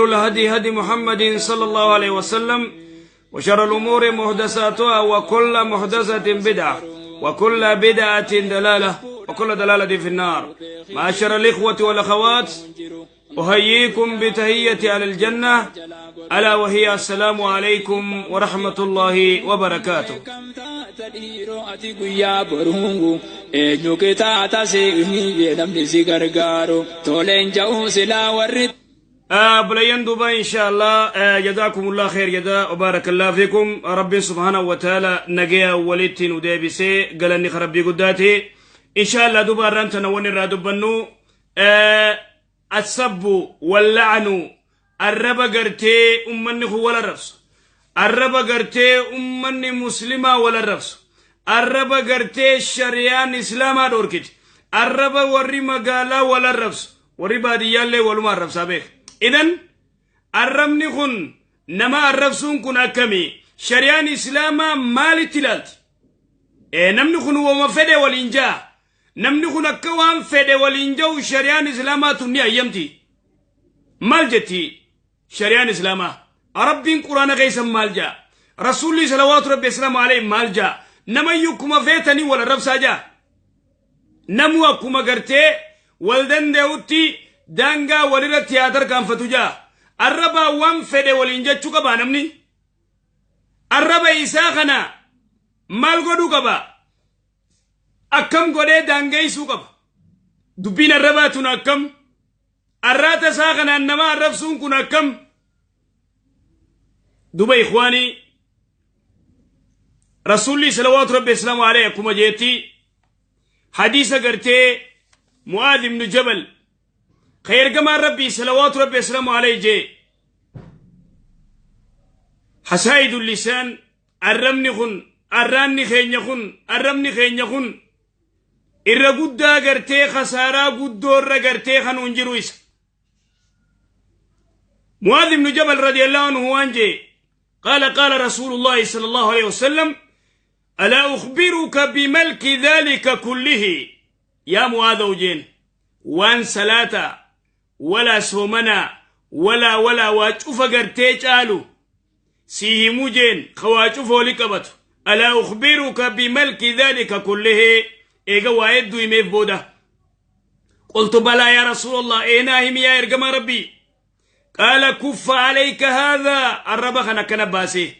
الهدي هدي محمد صلى الله عليه وسلم، وشر الأمور محدثاتها، وكل محدثة بدعة، وكل بدعة دلالة، وكل دلالة في النار. معاشر الإخوة والأخوات، أحييكم بتهية أهل الجنة، ألا وهي السلام عليكم ورحمة الله وبركاته. Dhiiroo ati guyyaa boruu eenyu qixaaxa si namni si gargaaru toleen ja'uu silaa warri. بلين دوبا إن شاء الله، جزاكم الله خير جزاء وبارك الله فيكم. ربي سبحانه وتعالى نجيا وليتي نديبسي قالني ربي قداتي. إن شاء الله دوبا رانتنا ونرى دبنو السب واللعن، الرب قرتي أمني هو ولا الرفس، الرب قرتي أمني مسلمة ولا الرفس، الرب قرتي شريان إسلاما دوركت، الرب وري مقالا ولا الرفس، وري باديالي ولما الرفس أبيك. إذن الرمني خن نما الرفسون كن أكمي شريان إسلاما مالي تلالت. إيه نمني خن وما فدي والإنجا، نمني خن أكوان فدي والإنجا، وشريان إسلاما تني أيامتي مالجتي شريان إسلاما. ربين قرآن غيسا مالجا، رسولي صلوات ربي السلام عليه مالجا. نما يكما فيتني ولا الرفسا جا، نمو أكما قرتي والدن ديوتي daangaa walirratti haa tarkaanfatu jaa. Arraba waan fedhe waliin jechuu qaba namni. Arraba isaa kana maal godhuu qaba? Akkam godhee daangeessuu qaba? Dubbiin arrabaa tun akkam? Arraata isaa kanaan nama arrabsuun kun akkam? Duba ikhwaanii, rasuulli salawaatu rabbi islaamu alayhi akkuma jeetti hadiisa gartee Mu'aadh ibnu Jabal خير كما ربي صلوات ربي السلام عليه جي حسايد اللسان، الرمني خن الراني خين خن الرمني خين خن الرقود قرتي خسارة قدور قرتي خنون جرويس. معاذ بن جبل رضي الله عنه وانجي قال قال رسول الله صلى الله عليه وسلم: ألا أخبرك بملك ذلك كله يا معاذ؟ وجين وان صلاة ولا سومنا ولا ولا واجوف قرتي قالوا سيهمو جين خواجوف لكبت. ألا أخبرك بملك ذلك كله؟ إيغا وايدو يميف بودا. قلت بلى يا رسول الله، إيناهم يا إرقم ربي؟ قال كف عليك هذا، الربخنا كنباسي،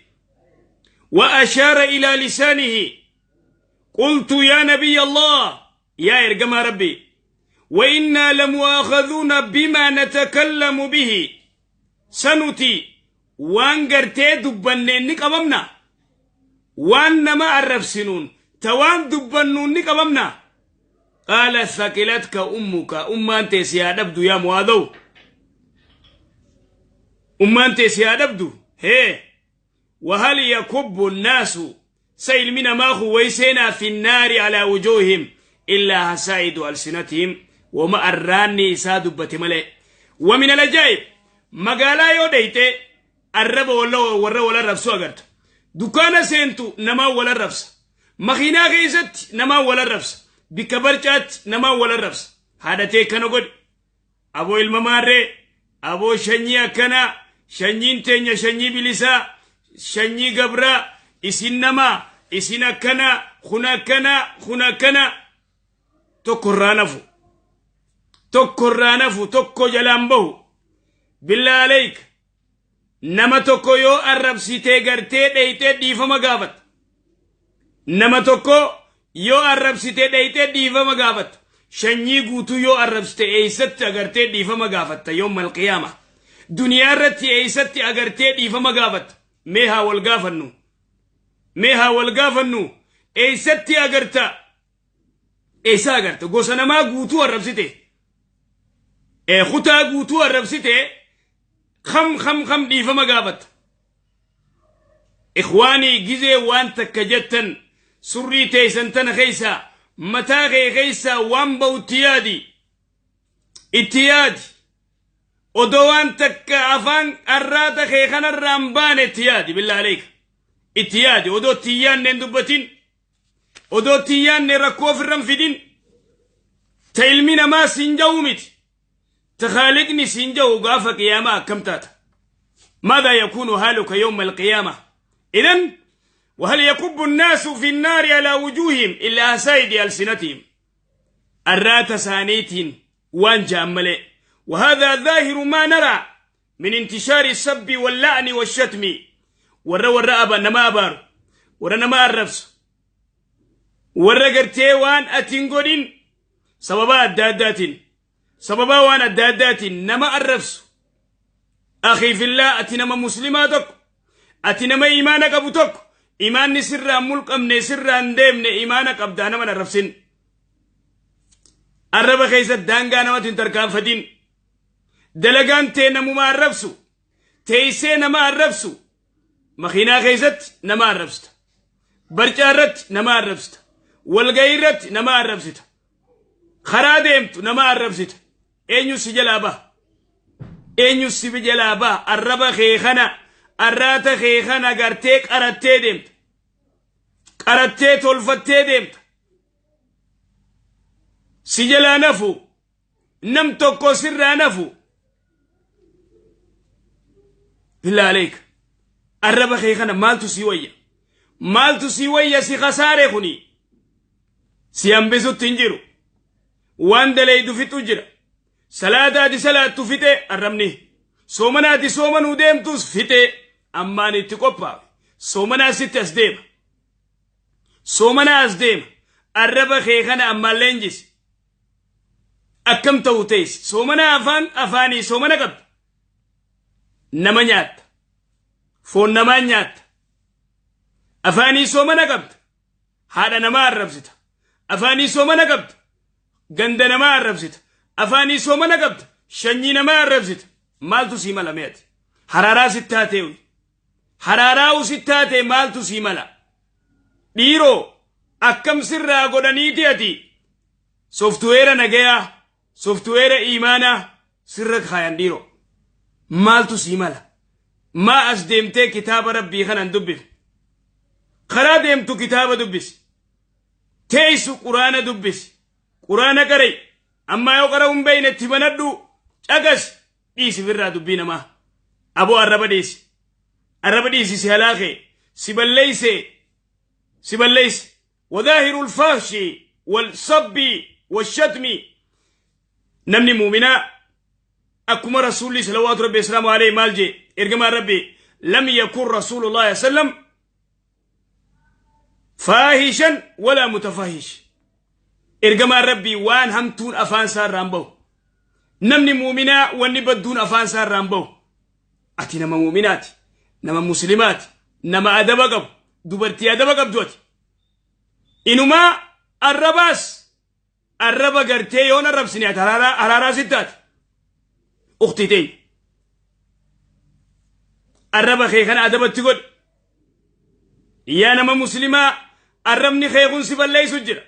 وأشار إلى لسانه. قلت يا نبي الله يا إرقم ربي، وإنا لمؤاخذون بما نتكلم به. سنتي وان قرتي دبنين نقبمنا، وان نما عرفسنون توان دبنون نقبمنا. قال ثقلتك أمك، أما أنت سيادبدو يا معاذو، أما أنت سيادبدو. هي وهل يكب الناس سيل من ما خويسينا في النار على وجوههم إلا حسائد ألسنتهم وما الراني سادبت ملئ. ومن العجائب مقالا يوديت الرب ولا ورا ولا الرفس أغرت، دكان سنتو نما ولا الرفس، مخينا غيزت نما ولا الرفس، بكبرجات نما ولا الرفس. هذا تيكنو قد أبو المماري أبو شنيا كنا شنين تنيا شني بلسا شني قبرا إسين نما إسين كنا خنا كنا خنا كنا تكرانفو تكرانفو تكو جلامبو. بالله عليك نما تكو يو الربسيتي غرتي ديتي ديفما غافت، نما تكو يو الربسيتي ديتي ديفما غافت، شني غوتو يو الربستي ايست غرتي ديفما غافت يوم القيامة. دنيا رتي ايست غرتي ديفما غافت. ميها والغافنو ميها والغافنو ايست غرتا ايسا غرتا غوسنا ما غوتو الربسيتي اي خطا غوتو الربسيتي خم خم خم ديفما غافت. إخواني جزي وان تكجتن سري تيسنتن خيسا متاغي خيسا وان بوتيادي اتيادي ودوان تك أفان الرات خيخان الرامبان اتيادي بالله عليك اتيادي ودو تيان نندبتين ودو تيان نركوف الرمفدين تيلمين ما سنجومت تخالقني سينجو غافة قيامة كم تاتا ماذا يكون حالك يوم القيامة؟ إذن وهل يكب الناس في النار على وجوههم إلا حصائد ألسنتهم الرات سانيتين وانجا ملئ. وهذا ظاهر ما نرى من انتشار السب واللعن والشتم ور أبا نما أبار ور نما الرفس ور قرتي وان أتنقلين سببا الدادات سببا وان الدادات نما الرفس. أخي في الله أتنما مسلماتك أتنما إيمانك أبوتك إيمان نسر ملك أم نسر أندم إيمانك أبدانا من الرفسين الرب خيسة دانغا نما تنتركان فدين دلغان تي نمو الرفسو تيسي نما الرفسو مخينا خيزت نما الرفست برجارت نما الرفست والغيرت نما الرفست خرادمت نما الرفست اينيو سجلابا اينيو سجلابا الرب خيخنا الرات خيخنا غرتيك ارتي دمت قرتي تولفتي دمت سجلا نفو نم توكو سر نفو. بالله عليك الرب خيخنا مالتو سيوية مالتو سيوية سي خسارة خني سيامبسو تنجرو وان دلي دفتو جرا صلاة دي صلاة تفته الرمني سومنا دي سومن وديم توس فته أماني تكوبا سومنا ست أسديم سومنا أسديم الرب خيخنا أما لنجس أكم توتيس سومنا أفان أفاني سومنا قد نما نيات فون نما نيات أفاني سومنا قبت هذا نما الرفزت أفاني سومنا قبت غند نما الرفزت أفاني سومنا قبت شني نما الرفزت مالتو سيما لميت حرارة ستاتي حرارة ستاتي مالتو سيما لا ديرو أكم سر غدنيتي أتي سوفتوير نجيا سوفتوير إيمانا سرك خيان ديرو مالتو سيمالا ما أسدمتي كتاب ربي خنان دبف خرا دمتو كتاب دبس تيسو قرآن دبس قرآن قري أما يقرأون بين التبندو أقس ديس فرا دبينا ما أبو الرب ديس الرب ديس سهلاخي سبليس سبليس. وظاهر الفحش والسب والشتم نمني مؤمنا أكما رسول صلوات ربي السلام عليه مالجي إرجما ربي لم يكن رسول الله صلى الله عليه وسلم فاهشا ولا متفاهش. إرجما ربي وان همتون أفان سار رامبو نمني مؤمنا ونبدون أفان سار رامبو أتي نما مؤمنات نما مسلمات نما أدب قب دبرتي أدب قب دوت إنما الرباس الربا قرتي يون الرب سنيات هرارا ستات أختي تي الرب خيخنا أدبت تقول يا نما مسلمة الربني خيخون سبا ليس جرا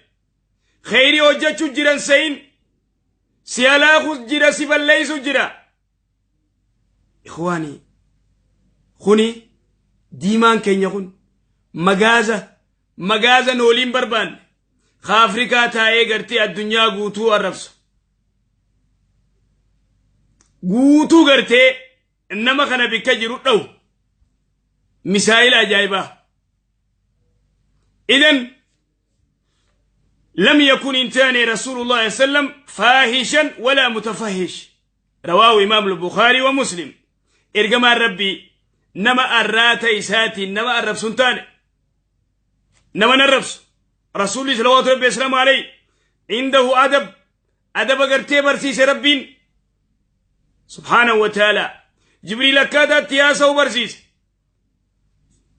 خيري وجهت جرا سين سيالاخ جرا سبا ليس جرا. إخواني خوني ديمان كين يخون مغازة مغازة نولين بربان خافريكا تاي غرتي الدنيا غوتو الرفس غوتو غرتي إنما خنا بكجرو دو مسائل عجائبة. إذن لم يكن إنتاني رسول الله صلى الله عليه وسلم فاهشا ولا متفهش رواه إمام البخاري ومسلم. إرجما ربي نما الرات إساتي نما الرب سنتاني نما الربس رسول صلوات ربي السلام عليه عنده أدب أدب قرتي برسيس ربين سبحانه وتعالى. جبريل كادا تياسا وبرسيس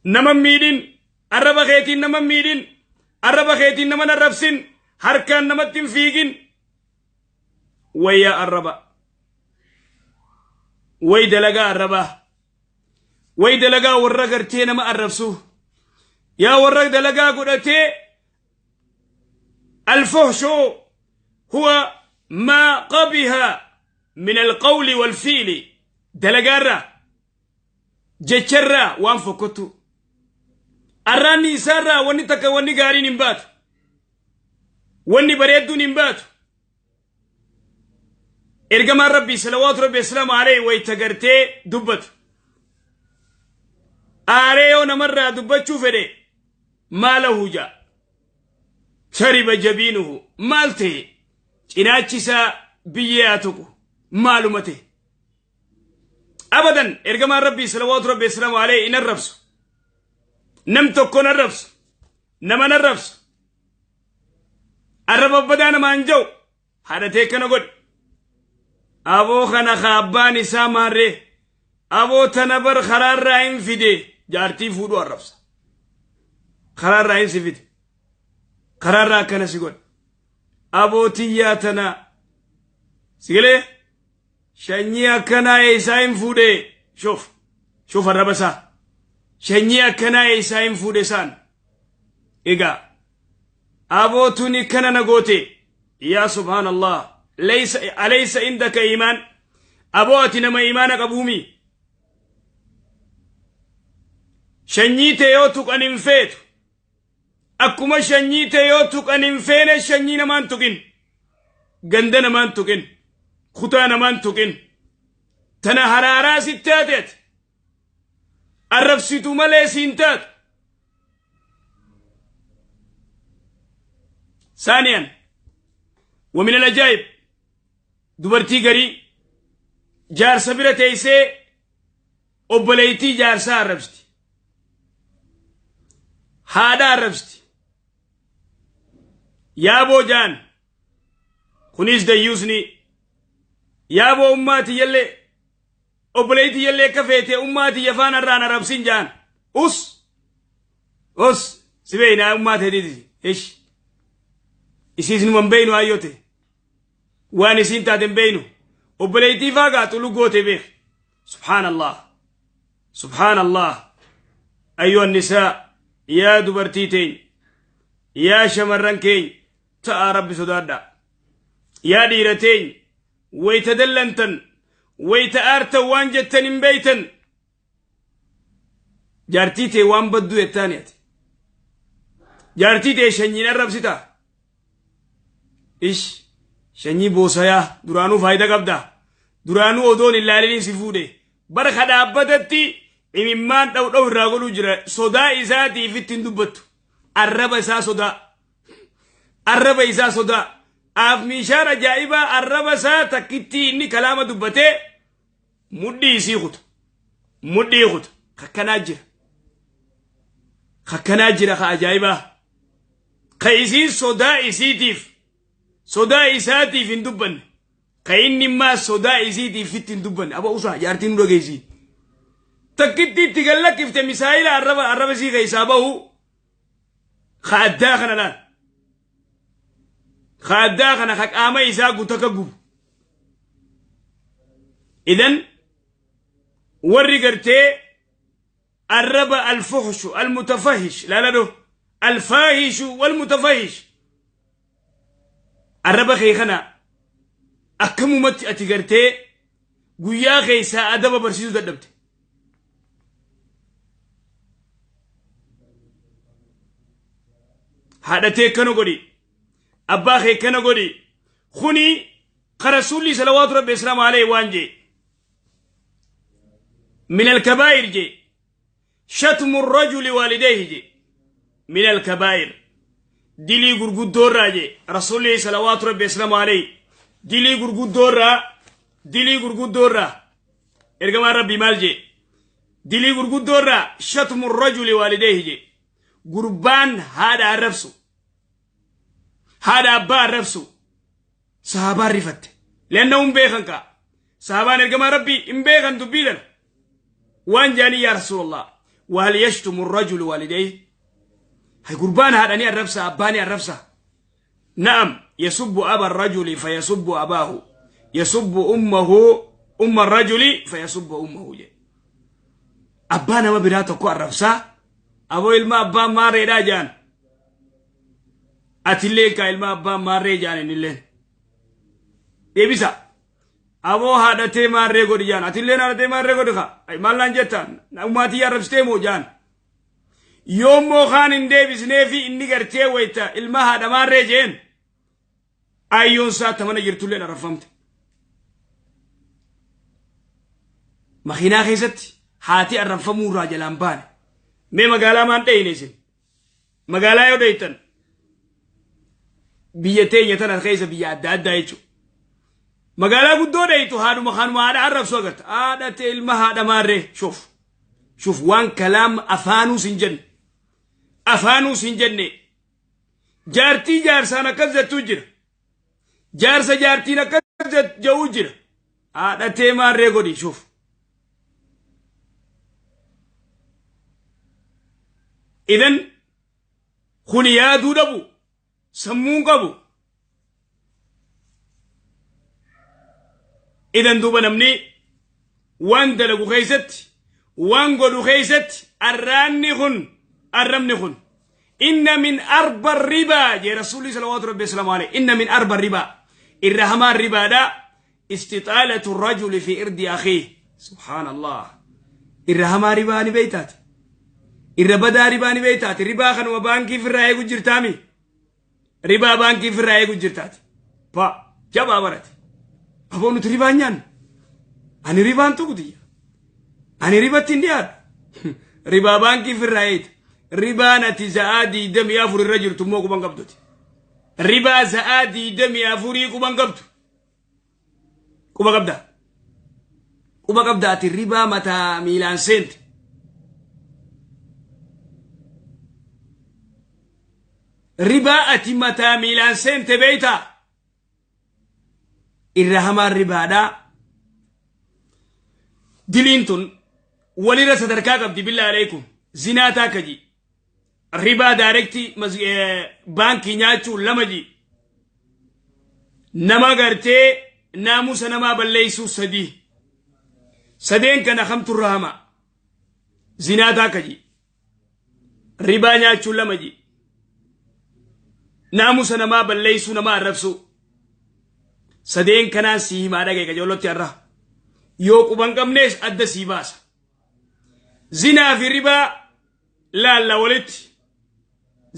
نما ميدين الرب خيتين نما ميدين الرب خيتين نما الربسين هركان نما تنفيقين ويا الرب وي دلقا الرب وي دلقا ورقرتي نما الربسو يا ورق دلقا قدتي. الفحش هو ما قبها من القول والفيل دلقارة جتشرة وانفكتو الراني سارة وني تكا وني غاري نمبات وني بريدو نمبات. Ergamaan Rabbii salawaatu Rabbi asalaamu alayhi wayta gartee dubbatu, aaree yoo namarraa dubbachuu fedhe, maalahu ja'a, tariba jabiinuhu, maal ta'e, cinaachi isaa biyyee haa tuqu, maaluma ta'e. Abadan ergamaan Rabbii salawaatu Rabbi asalaamu alayhi in arrabsu, nam tokko arrabsu, nama arrabsu, arraba badaa namaan ja'u. Haadhatee kana godhe, aboo kana ka abbaan isaa maarree, aboo tana bar karaarraa hin fide, jaartii fuudhuu arrabsa, karaarraa hin si fide, karaarraa akkana si godhe, aboo tiyyaa tana sigalee shanyii akkanaa eessaa hin fuudhe. Shuf shuf, arraba isaa, shanyii akkanaa eessaa hin fuudhe isaan. Egaa aboo tuni kana na goote. Yaa subhaanallah, laysa alaysa indaka iimaan? Aboo ati nama iimaana qabuumi? Shanyii tee yoo tuqan hin feetu. Akkuma shanyii tee yoo tuqan hin feene, shanyii namaan tuqin, ganda namaan tuqin, kutaa namaan tuqin. Tana haraaraa sitti taate, ati arrabsitu malee siin taatu. ثانيا ومن العجائب، dubartii garii jaarsa bira teessee obboleettii jaarsaa arrabsiti, haadha arrabsiti. Yaaboo jaan kunis dayyuusni, yaaboo ummaa tiyyallee obboleettii tiyyallee akka feete ummaa tiyya faana irraan arrabsin jaan. Us us, si beeyna, ummaa teetiiti ish, isiis numan beeynu, hayyote waan isiin taate hin beeynu. Obboleettii faa gaa xulu goote beek. Subhaanallah, subhaanallah. Ayyuha nisaa, yaa dubartii teenya, yaa shamarran keenya, ta'a Rabbi sodaadha. Yaa dhiira teenya, wayta dallantan, wayta aartan, waan jettan hin beeytan. Jaartii tee waan badduu jettaani, ati jaartii tee shanyiin arrabsita. Ish, shanyii boosayaa duraanuu faayida qabda, duraanuu odoon hin laaliniin si fuudhe bara ka dhaabbatatti imimmaan dhaw dhaw irraa godhuu jira. Sodaa isaatiif ittiin dubbattu, arraba isaa sodaa, arraba isaa sodaa. Aaf meeshaan ajaa'ibaa arraba isaa takkittii inni kalaama dubbatee mudhii isii kuta, mudhii kuta. Kakkanaa jira, kakkanaa jira, ka ajaa'ibaa ka isiin sodaa isiitiif, sodaa isaatiif hin dubbanne, ka inni immaa sodaa isiitiif itti hin dubbanne. Aba usaa, jaartiin nu dhageessi, takkitti itti gallakkifte misaayila arraba isii keessaa bahu ka addaa kana laal, ka addaa kana ka qaama isaa guutuu akka gubu. Idan warri gartee arraba alfuhshu almutafahish laaladho, alfaahishu walmutafahish, arraba kee kana akkamumatti ati gartee guyyaa keessaa adaba barsiisuu dadhabde? Haadhatee akkana godhi, abbaa kee akkana godhi. Kuni ka Rasuulli salawaatu Rabbi islaamu alayhi waan jee, من الكبائر جي شتم الرجل والديه جي، من الكبائر، dilii gurguddoorraa jee Rasuulli salawaatu Rabbi islaamu alayhi. Dilii gurguddoorraa, dilii gurguddoorraa ergamaan Rabbii maal jee? Dilii gurguddoorraa شتم الرجل والديه jee, gurbaan haadha arrabsu, haadha abbaa arrabsu. Sahabaan rifatte, leanna hin beekan kaa, sahabaan ergamaa Rabbii hin beekan dubbii tana. Waan jaanii, yaa Rasuulallah, وهل يشتم الرجل والديه؟ Hay, gurbaan haadhanii arrabsa, abbaanii arrabsa? نعم، يسب أبا الرجل فيسب أباه، يسب أمه، أم الرجل فيسب أمه je. Abbaa nama biraa tokko arrabsaa, aboo ilma abbaa maarreedhaa jaan, atillee kaa ilma abbaa maarree jaan, innilleen deebisa. Aboo haadhatee maarree godhi jaan, atilleen haadhatee maarree godhi. Ka maal naan jetta, ummaatii arrabsitee moo jaan. Yoommoo kaan hin deebisnee fi inni gartee wayta ilma haadha maarree jeen, ayyoon isaa tamana jirtulleen arrabfamte. Makiinaa keessatti haati arrabfamuu irraa jalaan baane. Mee magaalaa maan dheyne isin? Magaalaa yoo dheytan biyya teenya tana keessa biyya adda addaa jechuudha. Magaalaa guddoo dheytu haadhuma kanuma haadha arrabsu agarta. Haadha ta'e ilma haadha maarree shuf. Shuf waan kalaam afaanuus hin jenne. Afaanuus hin jenne. Jaartii jaarsaan akkas jettuu jira. Jaarsa jaartiin akkas jedhuu jira. Haadha ta'e maarree godhi shuf. Idan kun yaaduu dhabu sammuun qabu. Idan duuba namni waan dalagu keessatti waan godhu keessatti arraanni kun arrabni kun inna min arba ribaa jee rasuulli salawaatu rabbi wasalaamu alayhi inna min arba ribaa irra hamaan ribaadha istixaalatu rajuli fi irdi akhiih subhaanallah irra hamaa ribaa ni beeytaati irra badaa ribaa ni beeytaati ribaa kanuma baankii firraa eegu jirtaami ribaa baankii firraa eegu jirtaati pa jabaa barate aboo nuti ribaa nyaannu ani ribaan tuqutiyya ani ribatti hin dhiyaadhu ribaa baankii firraa eegta ribaan ati za'aa 24 irra jirtu immoo quban qabduti ribaa za'aa 24 quban qabdu quba qabda quba qabda ati ribaa mataa miilaan seente ribaa ati mataa miilaan seente beeytaa irra hamaan ribaadhaa diliin tun walirra sadarkaa qabdi billaa aleekum zinaa taakka ji ribaa daarektii baankii nyaachuu lama ji nama gartee naamusa namaa balleeysuu sadii sadeen kana kamtu irra hamaa zinaa taakka ji ribaa nyaachuu lama ji naamusa namaa balleeysuu nama arrabsuu sadeen kanaan sii himaa dhagaye qajeellotti har'a yoo quban qabnees adda sii baasa zinaa fi ribaa laalla walitti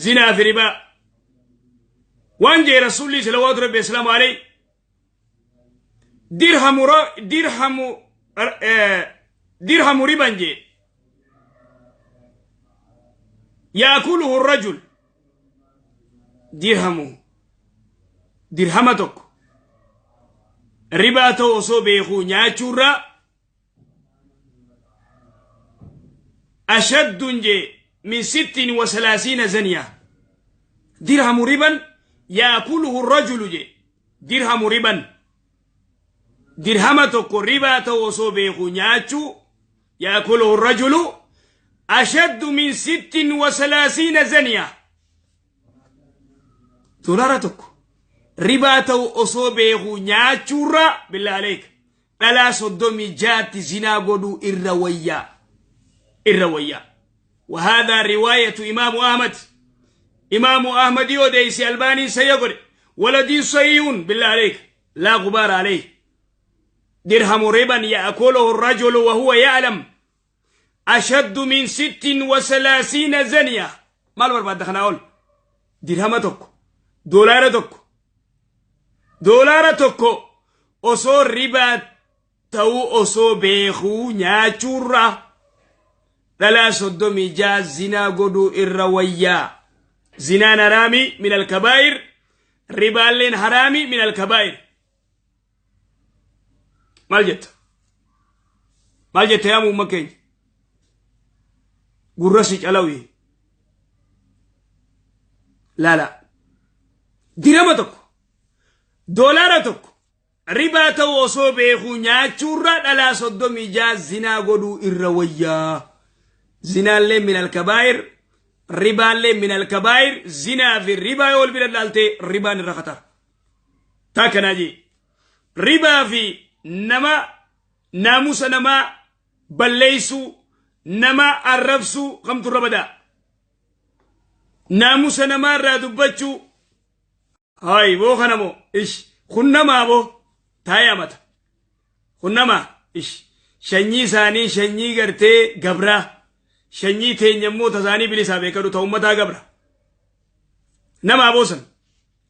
zinaa fi ribaa waan jee rasuulli salawaatu rabbi wasalaamu alayhi dirhamu dirhamu dirhamu riban jee yaakuluhu rajul dirhamu dirhama tokko ribaa ta'u osoo beekuu nyaachuurraa ashaddun jee min 36 zaniya dirhamu riban yaakuluhu rajulu jee dirhamu riban dirhama tokko ribaa ta'u osoo beekuu nyaachuu yaakuluhu rajulu ashaddu min 36 zaniya doolaara tokko ribaa ta'u osoo beekuu nyaachuurra billaa aleeka dhalaa 36tti zinaa godhuu irra wayyaa irra wayyaa وهذا رواية إمام أحمد إمام أحمد يوديسي ألباني سيقول ولدي صحيح بالله عليك لا غبار عليه درهم ربا يأكله الرجل وهو يعلم أشد من 36 زنية ما البرباد دخنا أقول درهم tokko doolaara tokko doolaara tokko osoo ribaa ta'uu osoo beekuu nyaachuurra dhalaa 36 zinaa godhuu irra wayyaa zinaan haraami min alkabaa'ir ribaalleen haraami min alkabaa'ir maal jetta maal jetta yaa muumma keenya gurra si calawi laala dirama tokko doolaara tokko ribaa ta'u osoo beekuu nyaachuurra dhalaa 36 zinaa godhuu irra wayyaa zinaallee min alkabaa'ir ribaallee min alkabaa'ir zinaa fi ribaa yoo wal bira dhaalte ribaan irra khatar taa kanaa jee ribaa fi nama naamusa namaa balleeysuu nama arrabsuu kamtu irra badaa naamusa namaa irraa dubbachuu hay boo kana moo ish kun namaa boo taa'ee amata kun namaa ish shanyii isaanii shanyii gartee gabraa shanyii teenya immoo tasaanii bilisaa beekadu ta'u ummataa gabra namaa boosan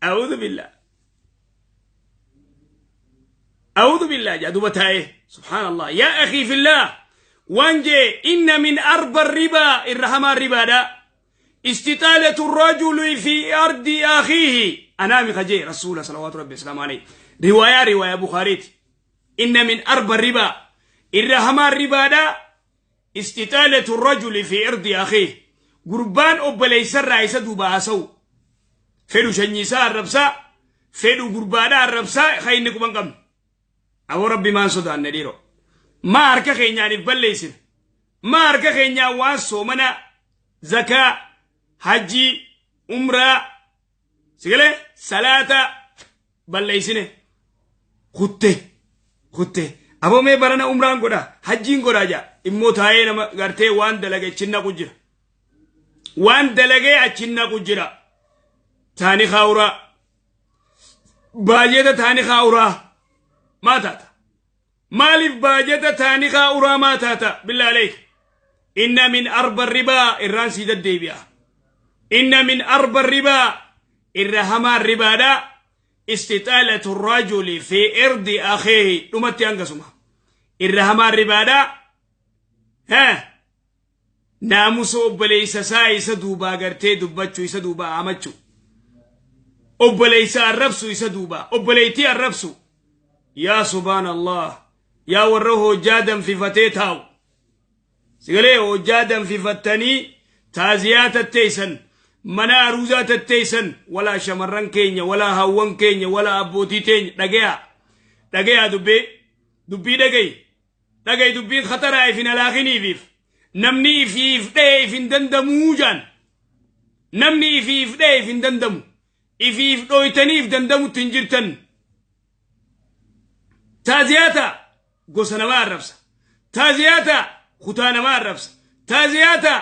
a'uudhu billaa a'uudhu billaa jaa duba taa'ee Subhaanallah. Yaa akhii fillah, waan jee: inna min arba ribaa, irra hamaan ribaadha istixaalatu rajuli fi ardi akhiihi. Anaami kajee rasuula salawaatu rabbi wasalaamu alayhi, riwaayaa Bukaariiti. Inna min arba ribaa, irra hamaan ribaadha istixaalatu rajuli fi ardi akhiihi. Gurbaan obboleessarraa isa duuba haasa'u, fedhu shanyiisaa arrabsaa, fedhu gurbaadha arrabsaa, ka inni quban qabne. Aboo, Rabbi maan sodaanne dhiiro? Maa harka keenyaaniif balleessina? Maa harka keenyaan waan soomana, zakaa, hajjii, umraa, sigalee, salaata balleessine? Kutte kutte. Aboo, mee barana umraan godha, hajjiin godha jaa, immoo taa'ee nama gartee waan dalage achi naqu jira, waan dalagee achi naqu jira. Taani kaawuraa baajeta, taani kaawuraa maa taata? Maaliif baajeta taani kaawuraa maa taata? Billaa aleek, inna min arba ribaa, irraan sii deddeebi'a, inna min arba ribaa, irra hamaan ribaadha istixaalatu rajuli fi irdi akhiihi. Dhumatti hangasuma. Irra hamaan ribaadha naamusa obboleeysa isaa isa duubaa gartee dubbachuu, isa duubaa amachuu, obboleeysa arrabsu, isa duubaa obboleeytii arrabsu. Yaa subhaan Allah, yaa warra hojjaa danfifatee taa'u, sigalee hojjaa danfifattanii taaziyaa tatteeysan, mana aruuzaa tatteeysan, walaa shamarran keenya, walaa hawwan keenya, walaa abbootii teenya, dhagayaa, dhagayaa, dubbee dubbii dhagayi, dhagayi. Dubbiin khataraa ifin alaakiniifiif namni ifiif dha'e if hin dandamuu jaan. Namni ifiif dha'e if hin dandamu. Ifiif dhooytaniif dandamutti hin jirtan. Taaziyaata gosa namaa arrabsa, taaziyaata kutaa namaa arrabsa, taaziyaata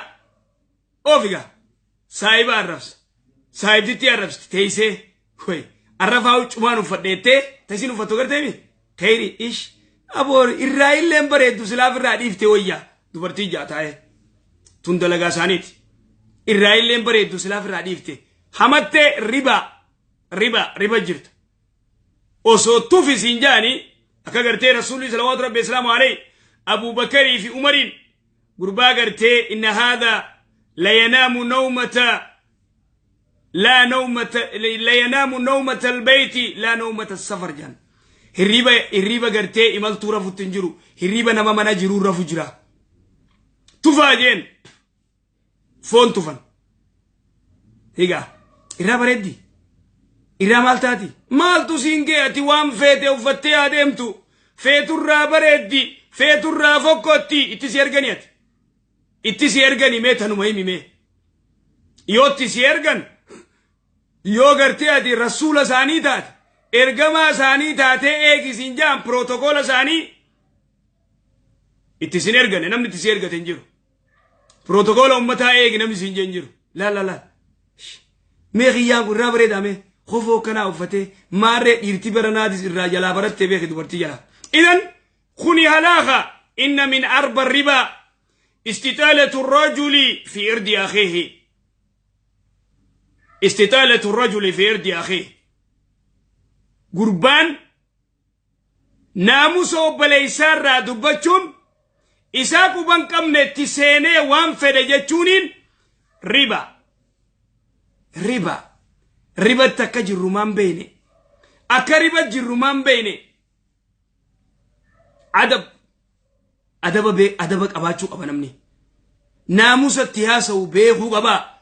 ofiga saahiba arrabsa, saahibtitti arrabsti teeysee. Way arrafaa huccumaan uffadheettee tasiin uffattu garteemi kayri ish. Aboor, irraa illeen bareeddu silaaf irraa dhiifte wayya. Dubartii jaataa'e tun dalagaa isaaniiti. Irraa illeen bareeddu silaaf irraa dhiifte. Hamattee riba, riba, riba jirta. Osoo tufi siin jaanii akka gartee Rasuulli salawaatu rabbi islaamu alayhi Abubakarii fi Umariin gurbaa gartee inna haadha la yanaamu nawmata laa nawmata la yanaamu nawmata albeyti laa nawmata safar jaan. Hirriba gartee imaltuu rafutti hin jiru, hirriba nama mana jiruu rafu jira. Tufaa jeen, foon tufan. Egaa irraa bareeddi, irraa maal taati? Maaltu siin gee? Ati waan feete uffattee adeemtu, feeturraa bareeddi, feeturraa fokkotti, itti si ergani. Ati itti si ergani? Mee tanuma himi mee. Yoo itti si ergan, yoo gartee ati rasuula isaanii taate, ergamaa isaanii taatee eegisiin jaan, pirootokola isaanii itti sin ergane, namni itti si ergate hin jiru. Pirootokola ummataa eegi namni siin jeen jiru. Laal, laal, laal. Mee kiyyaan kun irraa bareedaa? Mee kofoo akkanaa uffatee maarree dhiirti baranaatis irraa jalaa barattee beeki dubartii jalaa. Idan kuni halaaka. Inna min arba ribaa istixaalatu rajuli fi irdi akhiihi, istixaalatu rajuli fi irdi akhiihi. Gurbaan naamusa obboleeysaarraa dubbachuun, isaa quban qabne itti seenee waan fedhe jechuuniin riba, riba. Ribatti akka jirru maan beeyne? Akka riba jirru maan beeyne? Adab, adaba bee, adaba qabaachuu qaba namni. Naamusa itti haasa'u beekuu qabaa.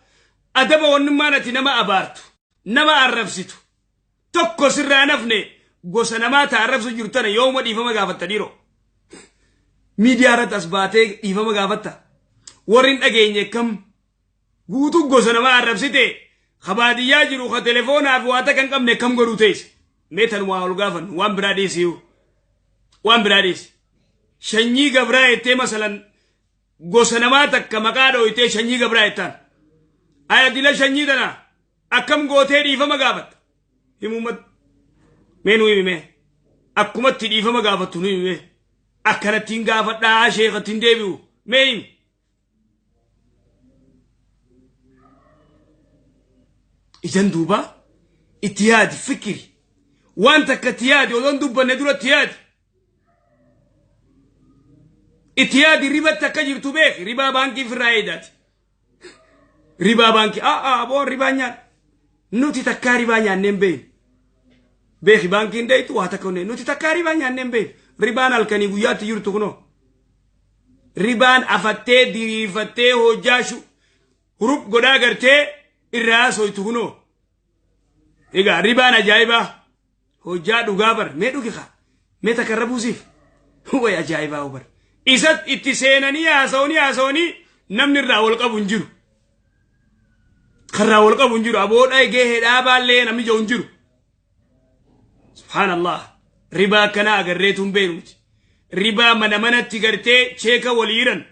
Adaba wannummaan ati nama abaartu, nama arrabsitu tokko sirraa nafne. Gosa namaa ta arrabsu jirtu tana yooma dhiifama gaafatta dhiiroo? Miidiyaa irratti as baatee dhiifama gaafatta? Warri hin dhageenye kam guutuu gosa namaa arrabsite, ka baadiyyaa jiru, ka telefoonaa fi waa takka hin qabne kam godhuu teesse? Mee tan waa ol gaafannu. Waan biraa dhiisiyuu, waan biraa dhiisi. Shanyii gabraa jettee, masalan gosa namaa takka maqaa dhooytee shanyii gabraa jettaan, aya dila shanyii tana akkam gootee dhiifama gaafatta? Himuummat mee nu himi. Mee akkumatti dhiifama gaafattu nu himi. Mee akkanattiin gaafadhaa, sheekattiin deebi'u, mee himi. Ijan duuba itti yaadi, fikiri, waan takka itti yaadi, odoon dubbanne dura itti yaadi. Itti yaadi, ribatti akka jirtu beeki. Ribaa baankii firraa eedaati. Ribaa baankii aa boo ribaa nyaadha. Nuti takkaa ribaa nyaanneen beeknu. Beeki, baankiin deetu waa takka nuti takkaa ribaa nyaanneen beeknu. Ribaan halkanii guyyaatti jirtu kunoo. Ribaan afattee diriirfattee hojjaashu hurub godhaa gartee irraa haasoytu kunoo. Egaa ribaan ajaa'ibaa hojjaa dhugaa bar, mee dhugi kaa, mee takka irra buusiif, way ajaa'ibaa bar. Isa itti seenanii haasa'anii haasa'anii namni irraa wal qabu hin jiru. Karraa wal qabu hin jiru. Aboodha egee hedhaa baallee namni jiru hin jiru. Subhaanallah, ribaa akkanaa agarreetu hin beeknuti. Ribaa mana manatti gartee cheeka walii hiran.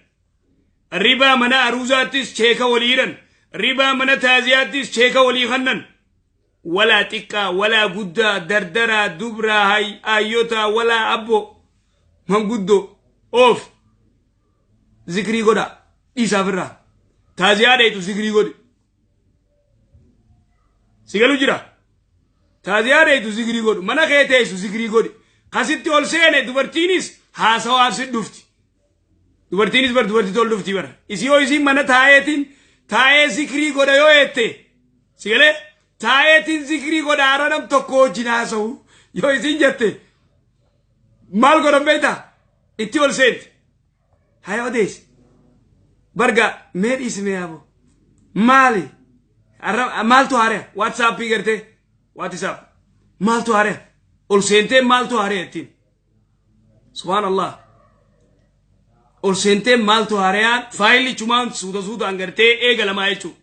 Ribaa mana aruuzaattis cheeka walii hiran. Ribaa mana taaziyaattis cheeka walii kannan. Walaa xiqqaa, walaa guddaa, dardaraa, dubraa, hayyotaa, walaa abbo, manguddoo, oof. Zikrii godha. Dhiisaaf irraa. Taaziyaa dheetu zikrii godhi. Sigalu jira. Taaziyaa dheetu zikrii godhu. Mana kee teessu zikrii godhi. Kasitti ol seene dubartiinis haasawaaf si dhufti. Dubartiinis bar dubartiitti ol dhufti bara. Isii yoo isiin mana taa'eetiin taa'ee zikrii godha yoo jette, sigalee, taa'eetiin zikrii godha, hara nam tokko wajjin haasa'u yoo isiin jette, maal godhan beektaa? Itti ol seenti. Haya, odeessi. Barga mee dhiisi, mee yaaboo. Maali? Maaltu haarea? WhatsAppii gartee? WhatsApp. Maaltu haarea? Ol seentee maaltu haarea ittiin? Subhaanallah. Ol seentee maaltu haareyaan faayilli chumaan suuta suutaan gartee eegalamaa jechuudha.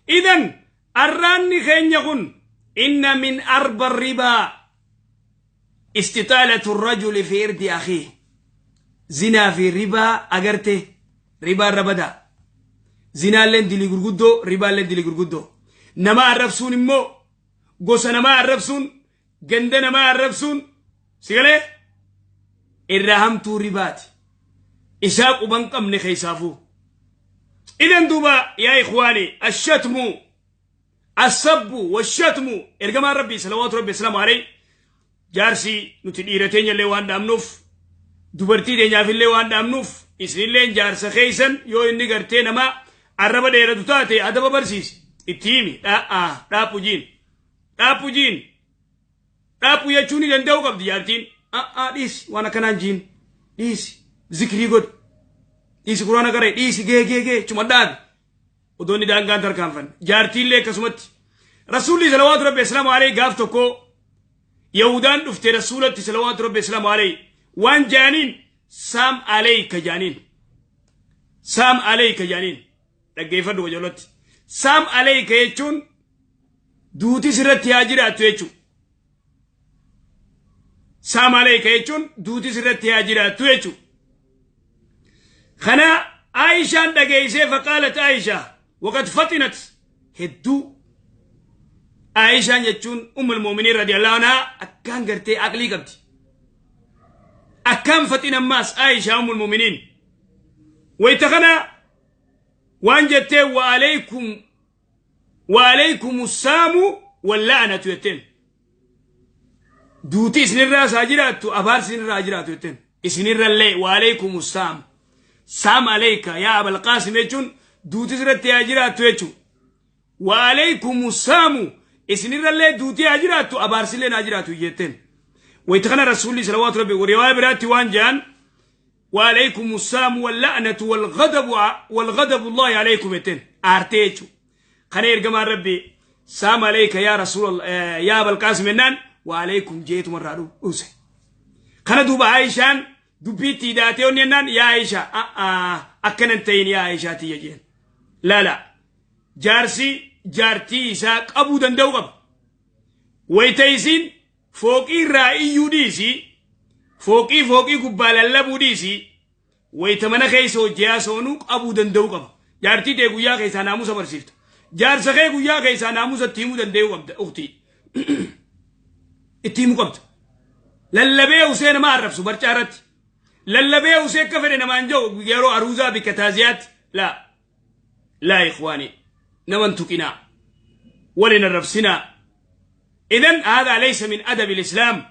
Idan arraanni keenya kun inna min arba ribaa istixaalatu rajuli fi irdi akii, zinaa fi ribaa agarte, ribaa irra badaa. Zinaalleen dilii gurguddoo, ribaalleen dilii gurguddoo. Nama arrabsuun immoo, gosa namaa arrabsuun, ganda namaa arrabsuun, sigalee, irraa hamtuu ribaati. Isaa quban qabne keessaafuu. Idan duuba yaa ikhwaani, ashatmu, assabbu washatmu, ergamaan Rabbii salawaatu Rabbi asalaamu alayhi, jaarsi nuti dhiira teenyallee waan dhaabnuuf, dubartii teenyaafillee waan dhaabnuuf, isinillee jaarsa keeysan yoo inni gartee nama arraba dheeratu taate adaba barsiisi, itti himi, dhaaphu jiin, dhaaphu jiin, dhaaphu jechuu ni danda'u qabdi jaartiin. Dhiisi, waan akkanaan jiin dhiisi, zikrii godhi, dhiisi, quraana qara'e, dhiisi, gee gee gee cuma dhaabi odoo inni daangaan tarkaanfanne. Jaartiillee akkasumatti. Rasuulli salawaatu Rabbi asalaamu alayhi gaaf tokko Yahudaan dhufte Rasuulatti salawaatu Rabbi asalaamu alayhi, waan jaaniin saam alayka jaaniin, saam alayka jaaniin. Dhaggeeffadhu wajjolatti. Saam alayka jechuun duuti sirratti haa jiraattu jechuudha. Saam alayka jechuun duuti sirratti haa jiraattu jechuudha. Kana Aishaan dhageessee, faqaalat Aishaa waqad faxinat hedduu. Aishaan jechuun ummul mu'miniin radiyallahu anhaa akkaan gartee aqlii qabdi. Akkaan faxin ammaas Aishaa ummul mu'miniin. Wayita kana waan jettee, wa alaykum wa alaykum saamu walla'anatu jetteen. Duuti isinirraa isaa jiraattu, abaarsi isinirraa jiraatu jetteen. Isinirrallee wa alaykum saam. Saam alayka yaa Abal Qaasim jechuun duuti sirratti haa jiraattu jechuudha. Wa alaykum saamu, isinirrallee duuti haa jiraattu, abaarsillee haa jiraattu jetteen. Wayita kana Rasuulli salawaatu Rabbi riwaaya biraatti waan jedhan, wa alaykum saamu walla'natu walghadabu walghadabu Allahi alaykum jetteen aartee jechuudha. Kana ergamaan Rabbi saam alayka yaa Rasuul yaa Abal Qaasim jennaan, wa alaykum jeetumarraa dhuuse. Kana duuba Aishaan dubbiitti hidhaatee onni jennaan, yaa Aishaa, akkanan ta'in yaa Aishaa tiyya jeen. Laala, jaarsi jaartii isaa qabuu danda'u qaba. Wayita isiin fooqii irraa iyyuu dhiisi, fooqii fooqii gubbaa lallabuu dhiisi, wayita mana keessa hojii soonuu qabuu danda'u qaba. Jaartii ta'e guyyaa keessaa naamusa barsiifta. Jaarsa kee guyyaa keessaa naamusa itti himuu danda'uu qabda, uktii. Itti himuu qabda. Lallabee usee nama arrabsu barcaa irratti. Lallabee usee akka fedhe namaan jiru yeroo aruuzaa bikka taaziyaatti, laa. Laa ikhwaani, naman tuqinaa. Walin arrabsinaa. إذن هذا ليس من أدب الإسلام.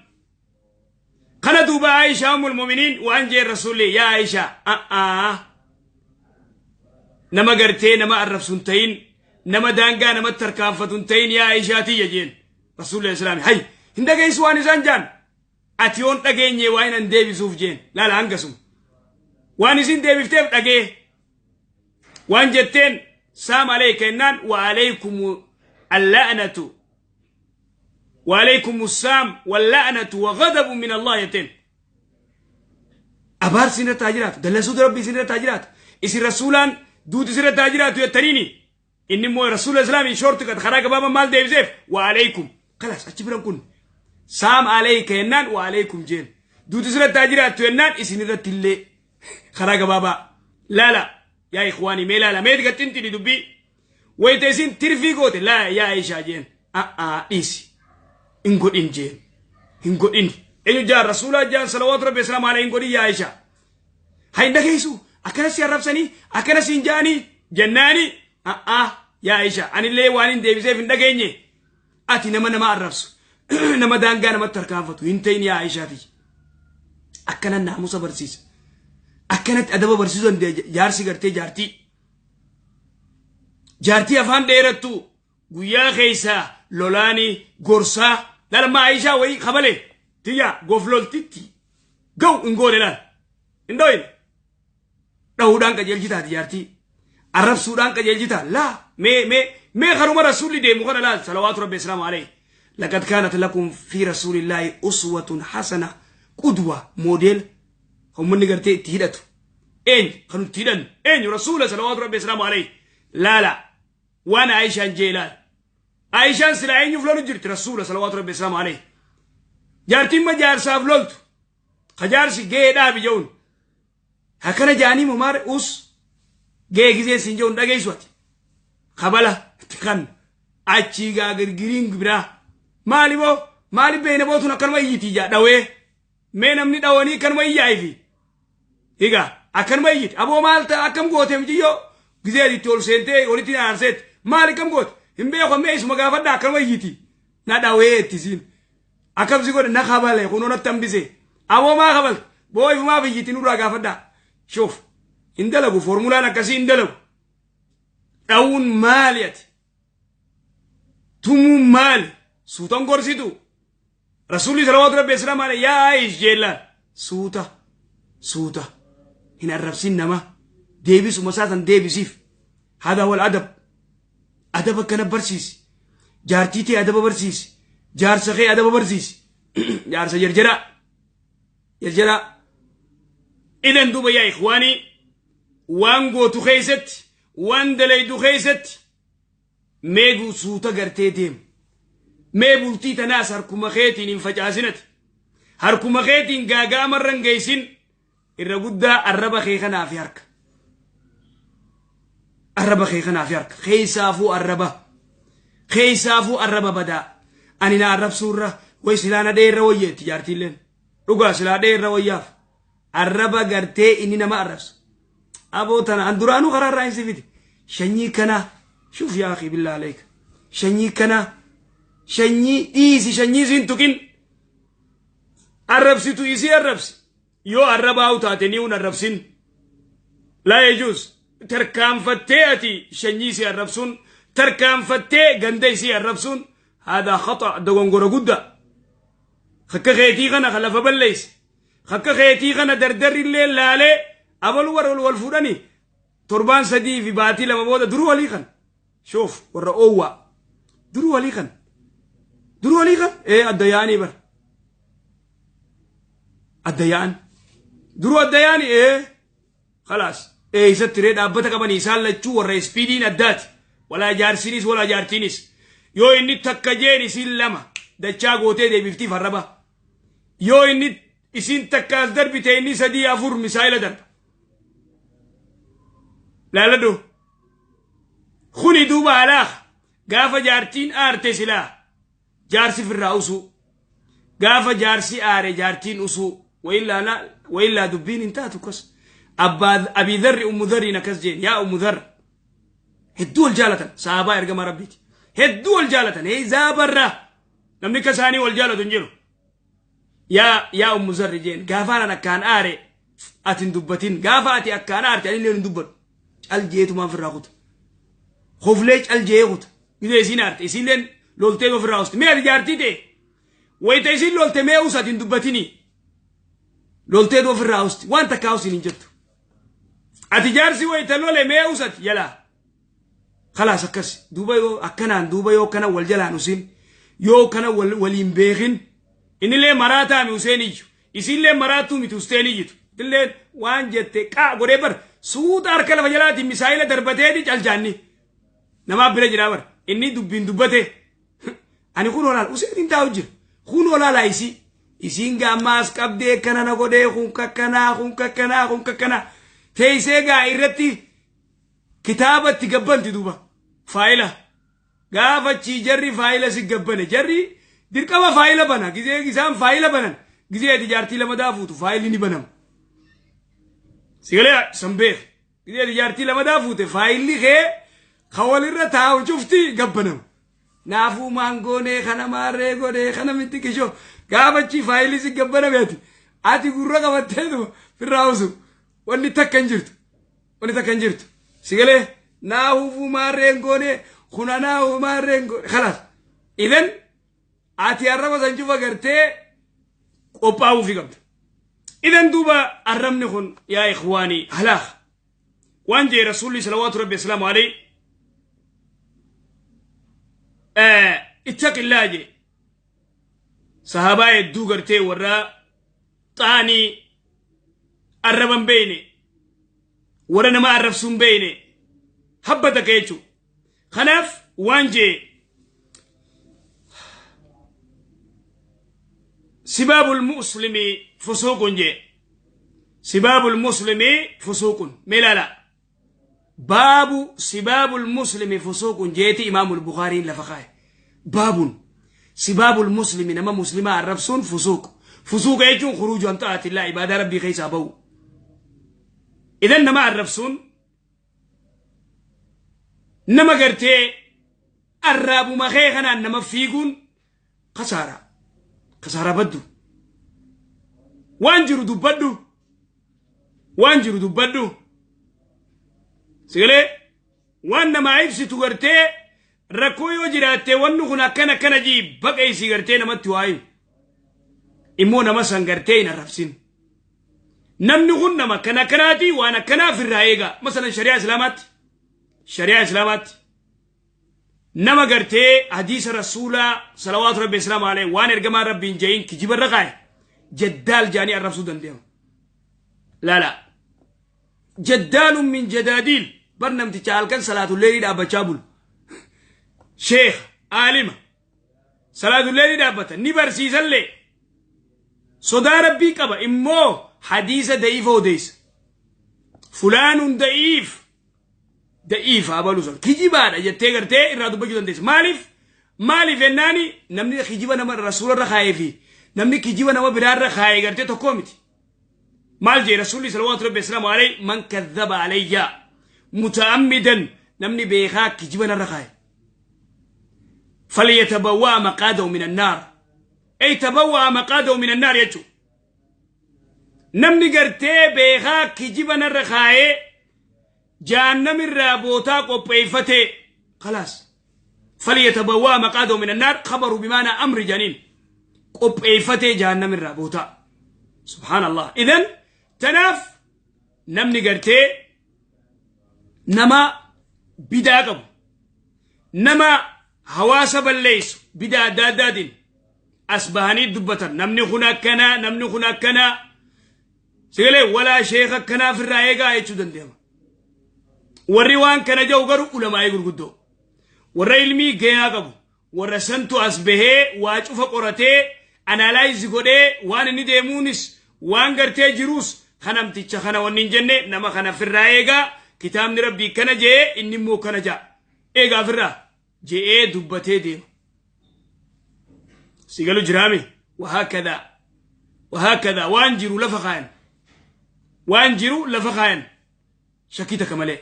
Kana duuba Aishaa ummul mu'miniin waan jeen rasuulli, yaa Aishaa, a'aa, nama gartee nama arrabsu hin ta'in, nama daangaa namatti tarkaanfatu hin ta'in, yaa Aishaa tiyya jeen rasuulli islaami. Hay, hin dhageessu waan isaan jaan? Ati yoon dhageenye waan hin deebisuuf jeen. Laala, hangasum waan isin deebifteef dhagee waan jetteen, saam alayka jennaan, wa alaykum alla'natu wa alaykum assaam walla'natu wa ghadabu min Allah jetteen. Abaarsi isin irratti haa jiraatu, dallansuutu rabbii isin irratti haa jiraatu, isin rasuulaan duuti isin irratti haa jiraatu jettaniini. Inni immoo rasuula islaamii short cut, karaa gabaabaa maal deebiseef? Wa alaykum, kalaas achi biran kun. Saam alayka jennaan, wa alaykum jeen. Duuti isin irratti haa jiraattu jennaan, isin irratti illee. Karaa gabaabaa laala, yaa ikhwaanii, mee laala, mee gaxxinxini dubbii. Wayita isin tirfii goote, laa yaa Aishaa jeen, a'aa, dhiisi, hin godhin jeen, hin godhin. Eenyu jaan? Rasuulaa jaan, salawaatu rabbi islaam alayhi. Hin godhin yaa Aishaa. Hay, hin dhageessu, akkana si arrabsanii, akkana siin jaanii jennaani, a'aa yaa Aishaa, anillee waan hin deebiseef hin dhageenye. Ati nama nama arrabsu, nama daangaa namatti tarkaanfatu hin ta'in yaa Aishaati. Akkana naamusa barsiisa, akkanatti adaba barsiisuu dandeenya. Jaarsi gartee jaartii afaan dheerattu guyyaa keessaa lolaanii gorsaa lalma. Aishaa wayii kabale tiyya gofloltitti ga'u hin goone. Laal, hin dhoyin. Dhahuudhaan qajeelchitaati jaartii, arrabsuudhaan qajeelchitaa? Laa, mee mee mee, karuma rasuulli deemu kana laal, salawaatu rabbi islaamu alayhi. Laqad kaanat lakum fi rasuulillaahi uswatun hasana, qudwa, model ummanni gartee itti hidhatu eenyu? Kan itti hidhannu eenyu? Rasuula, salawaatu rabbi islaamu alayhi. Laala waan Aishaan jee. Laal, Aishaan silaa eenyuuf lolu jirti? Rasuula, salawaatu rabbi islaamu alayhi. Jaartiin ma jaarsaaf loltu ka jaarsi gahee dhaabi je'uun akkana jaanii mumaar us gahee gizeen siin je'uun dhageessu. Ati kabala kan achii gaa girgiriin biraa maali boo? Maali beena bootun akkanuma iyyitii jaa dhawee? Mee namni dhawanii akkanuma iyyaa'ifi higa, akkanuma iyyiti. Aboo, maal ta'a? Akkam goote muciyyoo? Gizee itti ol seentee walitti aarseet, maali, akkam goote? Hin beeku, mee isuma gaafadhaa, akkanuma iyyiti, na dhawee ittisiin. Akkam si godhe? Na kabale, kunoo natti hambise. Aboo, maa kabalte boo? Ifumaaf iyyiti, nurraa gaafadhaa. Shoof, hin dalagu formulaan akkasii, hin dalagu. Dhawuun maali? Ati tumuun maali? Suutan gorsitu. Rasuulli, salawaatu rabbi islaam alayhi, yaa Aish jeellaan, suuta suuta, hin arrabsin nama, deebisuma isaa san deebisiif. Hada wal adab, adaba akkana barsiisi. Jaartii tee adaba barsiisi, jaarsa kee adaba barsiisi. Jaarsa jarjaraa jarjaraa. Idan duuba yaa ikhwaanii, waan gootu keessatti, waan dalaydu keessatti mee suuta gartee deemu. Mee bultii tanaas harkuma keetiin hin facaasinati, harkuma keetiin gaaga'amarra hin geessin. Irra guddaa arraba kee kanaa fi harka, arraba kee kanaa fi harka keessaafuu, arraba keessaafuu, arraba badaa. Ani na arrabsuurra way silaa na dheerra wayyeetti jaartiilleen. Dhugaa, silaa dheerra wayyaaf. Arraba gartee inni nama arrabsu, aboo tana an duraanuu karaa irraa hin sifiti, shanyii kana. Shuf yaa akhi, billah alayka, shanyii kana, shanyii dhiisi, shanyii siin tuqin. Arrabsitu isii arrabsi. Yoo arrabaa'u taate ni hun arrabsin, laa yajuuz. Tarkaanfattee ati shanyii isii arrabsuun, tarkaanfattee ganda isii arrabsuun, haadaa khata, dogongora guddaa. Akka keetii kana ka lafa balleeyse, akka keetii kana dardarri illee laalee abalu warra wal fuudhanii torbaan 3 fi baatii 2 booda duruu walii kan. Shoof, warra oowwaa duruu walii kan, duruu walii kan ee adda yaa'anii bar, adda yaa'an, duruu adda yaa'anii. Ee, khalaas, eeysatti ree dhaabbata qabanii isaan lachuu? Warra speediin addaati. Walaa jaarsinis walaa jaartiinis, yoo inni takka jeen isiin lama dachaa gootee deebiftiif arraba. Yoo inni isiin takkaas darbite, inni sadii afur misaayila darba. Laaladhu, kuni duuba alaaka. Gaafa jaartiin aarte silaa jaarsi firraa usuu, gaafa jaarsi aare jaartiin usuu. Waillaa waillaa dubbiin hin taatu. Kas abbaa Abii Dharri Ummu Dharriin akkas jeen: yaa Ummu Dharr. Hedduu wal jaalatan, sahabaa ergama rabbiiti. Hedduu wal jaalatan. Heezaa barraa namni akka isaanii wal jaalatu hin jiru. Yaa Ummu Zarri jeen, gaafaan an akkaan aare ati hin dubbatin, gaafa ati akkaan aarte ani illee hin dubbadhu. Cal jeetumaan firraa kuta. Hoflee cal jee kuta. Gidee isiin aarte, isiilleen loltee ofirraa usti. Mee ati jaartii ta'e wayita isiin lolte mee us ati hin dubbatini. Loltee ofirraa usti, waan takkaa usin hin jettu. Ati jaarsi wayita lole mee us ati jalaa. Khalaas, akkas duuba. Yoo akkanaan duuba, yoo kana wal jalaan usin, yoo kana waliin beekin, innillee maraataa mi useen iyyu, isiillee maraatuu miti usteen iyyitu, illee waan jette qaa godhee bar suuta harka lafa jalaatiin misaayila darbateeti caljaanni namaa bira jira bar. Inni dubbiin dubbate, ani kun olaala useen hin taa'u jira, kun olaala isii isiin gaammaas qabdee akkana na godhee, kun kakkanaa, kun kakkanaa, kun kakkanaa teessee gaa irratti kitaabatti gabbanti. Duuba faayila gaafachi jarri faayila si gabbane, jarri dirqama faayila bana. Gizee isaan faayila banan, gizee ati jaartii lamadaa fuutu faayilli ni banama. Sigalee san beek, gizee ati jaartii lamadaa fuute faayilli kee ka walirra taa'u cufti gabbanama. Naafuu maangoonee kana maarree godhee kana miti kishoo gaafachi faayilli si gabbaname, ati gurra qabatteetuma firraa usu, wanni takka hin jirtu, wanni takka hin jirtu. Sigalee naafuu maarreen goonee kuna naafuu maarreen goone, khalaas. Idan ati arraba san cufa gartee qophaa'uufi qabda. Idan duuba arrabni kun, yaa ikhwaanii, halaak. Waan jee Rasuulli salawaatu rabbi asalaamu alayhi, ittaqillaa jee. Sahabaa hedduu gartee warra xaanii arraban beeyne, warra nama arrabsuun beeyne habba takka jechuu. Kanaaf waan jee, sibaabul muslimi fusuuqun jee, sibaabul muslimi fusuuqun. Mee ilaala, baabu sibaabul muslimi fusuuqun jeeti Imaamul Bukaariin lafa kaa'e. Baabun sibaabul muslimi, nama muslimaa arrabsuun, fusuuq. Fusuuqa jechuun khuruuju an ta'atillah, ibaadaa Rabbii keessaa ba'u. Idan nama arrabsuun, nama gartee arraabuma kee kanaan nama fiiguun kasaaraa, kasaaraa baddu. Waan jiru dubbadhu, waan jiru dubbadhu. Sigalee waan namaa ibsitu gartee rakkoo yoo jiraatte, wanni kun akkana akkana jii baqeessi, gartee namatti waa himu. Immoo nama san gartee hin arrabsin. Namni kun nama akkana akkanaati, waan akkanaaf irraa eega. Masalan shari'aa Islaamaatti nama gartee hadiisa Rasuulaa salawaatu rabbi islaamu alayhi, waan ergamaan Rabbiin je'in kijibarra kaa'e, jaddaal jaanii arrabsuu danda'ama. Laala, jaddaalun min jadaadiil bar, namticha halkan salaatulleelii dhaabbachaa bulu, sheekh aalima salaatulleelii dhaabbata, ni barsiisallee, sodaa Rabbii qaba, immoo hadiisa da'iifa odeessa. Fulaanun da'iif, da'iif abalu san kijibaadha jettee gartee irraa dubbachuu dandeessa. Maaliif jennaani, namni kijiba nama Rasuularra kaayee fi namni kijiba nama biraarra kaayee gartee tokkoo miti. Maal jee Rasuulli salawaatu rabbi islaamu alayhi? Man kadhaba alayya muta'ammidan, namni beekaa kijiba narra kaaye, falyatabawwa'a maqaadahu min annaar, ay tabawwa'a maqaadahu min annaar jechuu. Namni gartee beekaa kijiba narra kaayee jaannamirraa bootaa qopheeffate, khalaas. Falyatabawwa'a maqaadahu min annaar, khabaru bimaanaa amri janiin, qopheeffatee jaannamirraa bootaa. Subhaanallah. Idan tanaaf namni gartee nama bidaa qabu, nama hawaasa balleessu, bidaa adda addaatiin as bahanii dubbatan, namni kun akkanaa, namni kun akkanaa, sigalee walaa sheeka akkanaaf irraa eegaa jechuu danda'ama. Warri waan kana jedhu garuu ulamaa'ii gurguddoo, warra ilmii gahaa qabu, warra santu as bahee waa cufa qoratee analyze godhee, waan inni deemuunis waan gartee jiruus kanamticha kana wanni hin jenne, nama kana firraa eegaa, kitaabni Rabbii kana jee, inni immoo kana ja'a, eegaa firraa je'ee dubbatee deema. Sigalu jiraami? Wahaakada wahaakada, waan jiru lafa kaayan, waan jiru lafa kaayan, shakkii takka malee.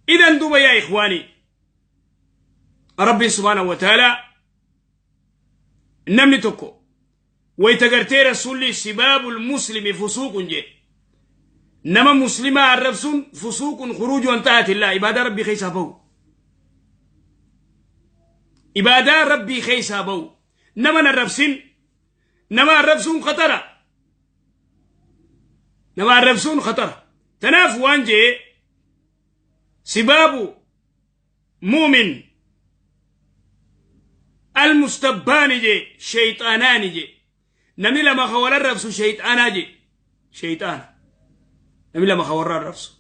Idan duuba yaa ikhwaanii, Rabbiin subhaanahu wa ta'ala namni tokko Wayta gartee Rasuulli sibaabul muslimi fusuuqun jee. Nama muslimaa arrabsuun fusuuqun khuruuju an ta'atillaa, ibaadaa Rabbii keessaa bahu. Ibaadaa Rabbii keessaa bahu. Nama hin arrabsin. Nama arrabsuun khatara. Nama arrabsuun khatara. Tanaaf waan jee sibaabu mu'min almustabbaani jee sheyxaanaani jee. Namni lama ka wal arrabsu sheyxaanaa jee. Sheyxaana. Namni lama ka warra arrabsu.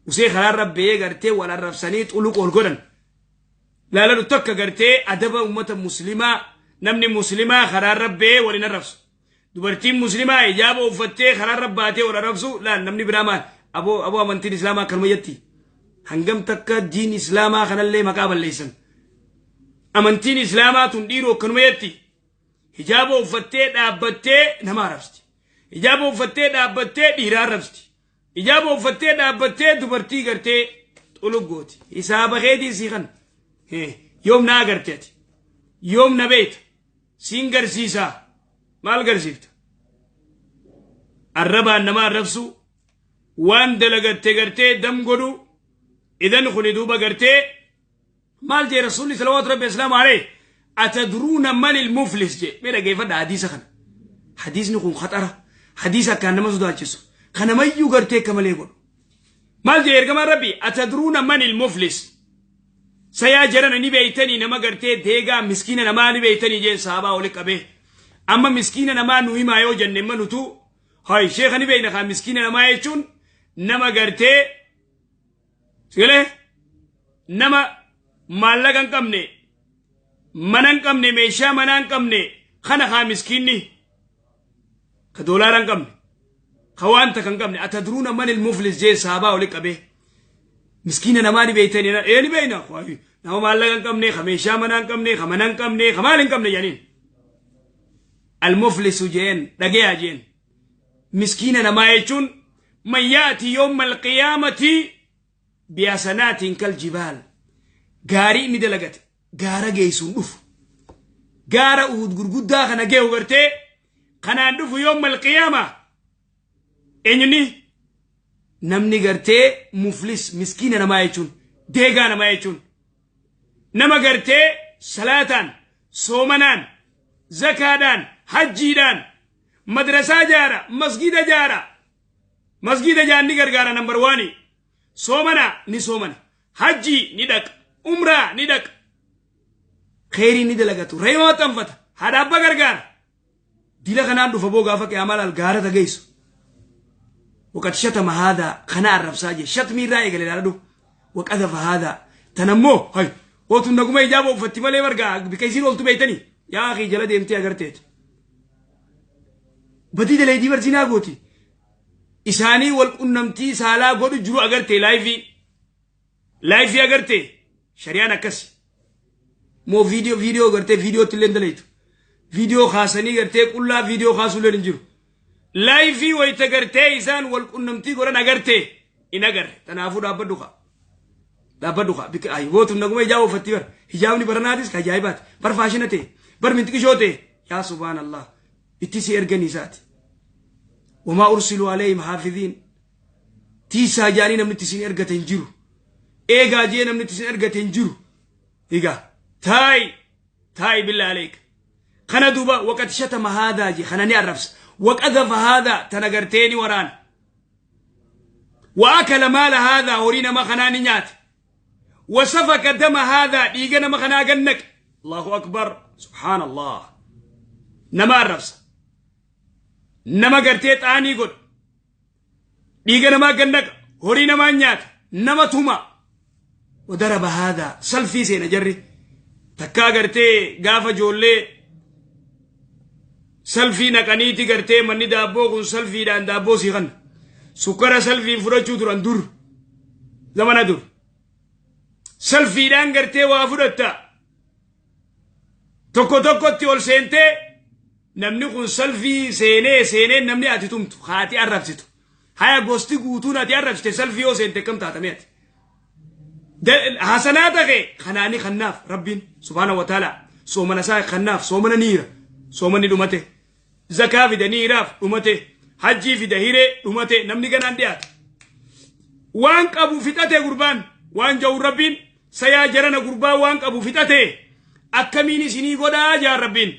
Usee karaa rabbee gartee wal arrabsanii xuluq ol godhan. Laaladhu takka gartee adaba ummata muslimaa, namni muslimaa karaa rabbee wal hin arrabsu. Dubartiin muslimaa hijaaba uffattee karaa rabbaatee wal arrabsu laal. Namni biraa maal aboo aboo, amantiin islaamaa akkanuma jetti. Hangam takka diin islaamaa kanallee maqaa balleessan. Amantiin islaamaa tun dhiiroo akkanuma jetti. Hijaaba uffattee dhaabbattee nama arrabsti. Hijaaba uffattee dhaabbattee dhiira arrabsti. Hijaaba uffattee dhaabbattee dubartii gartee xuluggooti. Hisaaba keetii sii kan. Yoom na agarte ati? Yoom na beekta? Siin garsiisaa. Maal garsiifta? Arrabaan nama arrabsu, waan dalagatte gartee dam godhu, idan kuni duuba gartee maal jee Rasuulli salawaatu rabbi islaamu alayhi, atadruuna man ilmuflis jee. Mee dhageeffadha hadiisa kana. Hadiisni kun khaxara. Hadiisa akkaan nama sodaachisu. Kanamayyuu gartee akka malee godhu. Maal jee ergamaan Rabbi? Atadruuna man ilmuflis. Sayaa jarana, ni beeytanii nama gartee deegaa miskiina namaa ni beeytanii jeen sahabaa oli qabee. Amma miskiina namaa nu himaa yoo jenne, imma nutu hay sheeka ni beeyna kaa, miskiina namaa jechuun nama gartee sigalee nama maallaqa hin qabne, mana hin qabne, meeshaa manaa hin qabne kana kaa miskiinni, ka doolaara hin qabne, ka waan takka hin qabne. Atadruuna man ilmuflis jeen sahabaa oli qabee. Miskiina namaa ni beeytanii? Ee, ni beeyna, nama maallaqa hin qabne, ka meeshaa manaa hin qabne, ka mana hin qabne, ka maal hin qabne jedhaniin. Almuflisu jeen, dhageyaa jeen, miskiina namaa jechuun man yaati yawma alqiyaamati bihasanaatiin kal jibaal, gaarii inni dalagate gaara geessuun dhufu, gaara Uhud gurguddaa kana geehu gartee kanaan dhufu yawma alqiyaama. Eenyunni namni gartee muflis, miskiina namaa jechuun, deegaa namaa jechuun nama gartee salaataan, soomanaan, zakaadhaan, hajjiidhaan, madrasaa jaara, masgida jaara, masgida jaan ni gargaara, number one soomana ni soomana, hajjii ni dhaqa, umraa ni dhaqa, kheyrii ni dalagatu, reema maxxanfata, haadha abba gargaara. Dila kanaan dhufa boo gaafa qiyaamaa laal gaara tageessu. Waqad shatama haadaa, kana arrabsaa jee, shatmii irraa eegale ilaaladhu. Waqadafa haadaa, tanammoo hay ootun naguma hijaaba uffatti malee bargaa bika isiin ooltu beeytanii. Yaa akii, jala deemtee agarteeti badii daleeydii barzinaa gooti isaanii wal qunnamtii saalaa godhu jiru agartee, live agartee. Shari'aan akkasi moo viidiyoo gartee viidiyootti illee daleeytu, viidiyoo kaasanii gartee qullaa viidiyoo kaasuu illee hin jiru. Live wayita gartee isaan wal qunnamtii godhan agartee in agarre. Tanaafuu dhaabbadhu kaa, dhaabbadhu kaa. Bika ay gootum naguma hijaaba uffatti bar, hijaabni baranaatis ka ajaa'ibaati bar, faashina ta'e bar, minxiqishoo ta'e. Yaa subhaanallah, itti si erganii isaati. Wamaa ursiluu alayhim haafiziin, tiisaa jaanii namni itti isin ergate hin jiru, eegaa jee namni itti isin ergate hin jiru. Egaa taa'i taa'i, billaa aleek. Kana duuba waqad shatama haadaa je, kana ni arrabsa. Waqadafa haadaa, tana gartee ni waraana. Wa akala maala haadaa, horii nama kanaa ni nyaate. Wasafaka dama haadaa, dhiiga nama kanaa gannaqe. Allahu akbar, subhaanallah. Nama arrabsa, nama gartee xaanii godhu, dhiiga namaa gannaqa, horii namaa nyaata, nama tuma. Wadaraba haadaa, salfii seena jarri takkaa gartee gaafa ijoollee salfii naqaniiti gartee manni daabboo kun salfiidhaan daabboo sii kanna, sukkara salfiin fudhachuu turan dur, zamana dur salfiidhaan gartee waa fudhatta. Tokko tokkotti ol seentee namni kun salfii seenee seenee namni ati tumtu haati arrabsitu haya gosti guutuun ati arrabsite salfii yoo seente akkam taatame ati? Hasanaata kee kanaani kannaaf Rabbiin subhaana wa taala soomana isaa kannaaf soomana niira, soomanni dhumate. Zakaa fida ni hiraaf, dhumate. Hajjii fida hiree, dhumate. Namni ganaan dhiyaata. Waan qabu fixate gurbaan. Waan ja'u Rabbiin sayaa jarana gurbaa waan qabu fixate. Akkamiin isinii godhaa jaan Rabbiin.